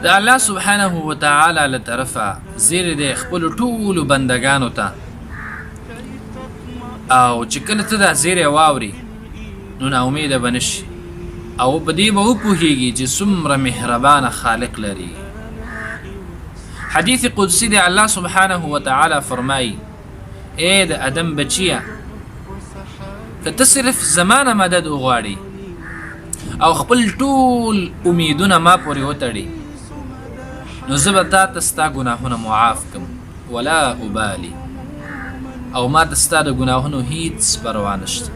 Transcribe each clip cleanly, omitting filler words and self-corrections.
د الله سبحانه وتعالی له طرفه زیری دی خپلو ټولو بندګانو ته، او چې کله ته دا زیری واوري نو ناامیده به نه شي او په دې به وپوهیږي چې څومره مهربانه خالق لري. حدیث قدسی دی، الله سبحانه وتعالی فرمایي: ای د ادم بچیه، که ته صرف زما نه مدد وغواړي او خپل ټول امیدونه ما پورې وتړي، نو زه به تا ته ستا ګناهونه معاف کم، ولا ابالي، او ما ته ستا د ګناهونو هیڅ پروا نشته.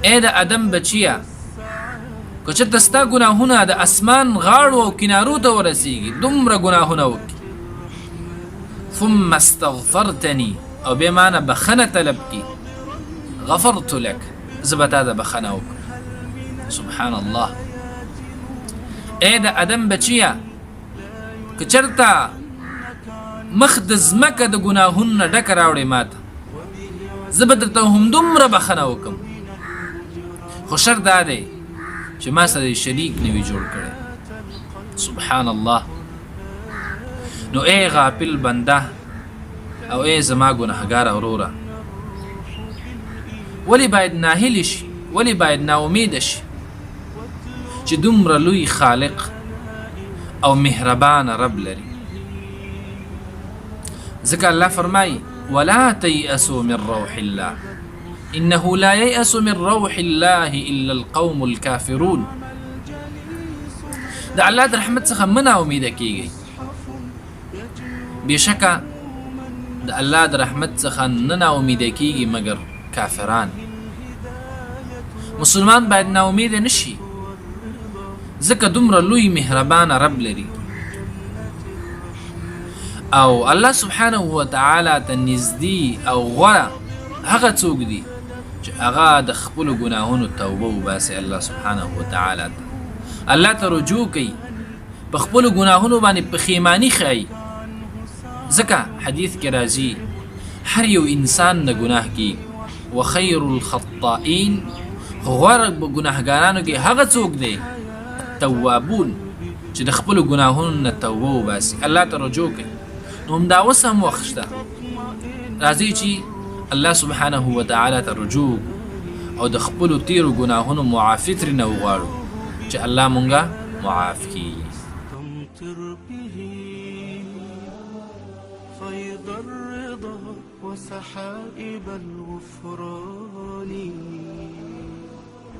ای د ادم بچیه، که چېرته ستا ګناهونه د اسمان غاړو او کنارو ته ورسیږي، دومره ګناهونه وکړي، ثم استغفرتني، او بیا ما نه بخښنه طلب کړي، غفرت لک، زه به تا ته بخښنه وکړم. سبحان الله. ای د ادم بچیه، که چېرته مخ د ځمکه د ګناهونو نه ډکه راوړې ماته، زه به درته همدومره بخښنه وکړم، خو شرط دا دی چې ما سره شریک نه وي جوړ کړی. سبحان الله. نو ای غافل بنده او ای زما ګناهګار وروره، ولی باید ناهیلی شي، ولی باید ناامید شي چې دومره لوی خالق او مهربان رب لري؟ ځکه الله فرمایي: ولا تيأسوا من روح الله انه لا ييأس من روح الله الا القوم الكافرون. د الله د رحمت څخه مه ناامیده کیږئ، بېشکه د الله د رحمت څخه نه ناامیده کیږي مګر کافران. مسلمان باید ناامیده نشي، ځکه دومره لوی مهربان رب لري، او الله سبحانه وتعالی ته نږدې او غوره هغه څوک دي چې هغه د خپلو ګناهونو توبه وباسي، الله سبحانه وتعالی ته، الله ته رجوع کوي، په خپلو ګناهونو باندې پښیماني ښایي. ځکه حدیث کې راځي، هر یو انسان نه ګناه کیږي، وخیر الخطائین، خو غوره په ګناهګارانو کې هغه څوک دی، التوابون، چې د خپلو ګناهونو نه توبه وباسي، الله ته رجوع کوي. نو همدا اوس هم وخت شته، راځئ چې الله سبحانه وتعالی ته رجوع وکړو او د خپلو تیرو ګناهونو معافي ترېنه وغواړو چې الله مونږه معاف کړي. فيض الرضا وسحائب الغفران.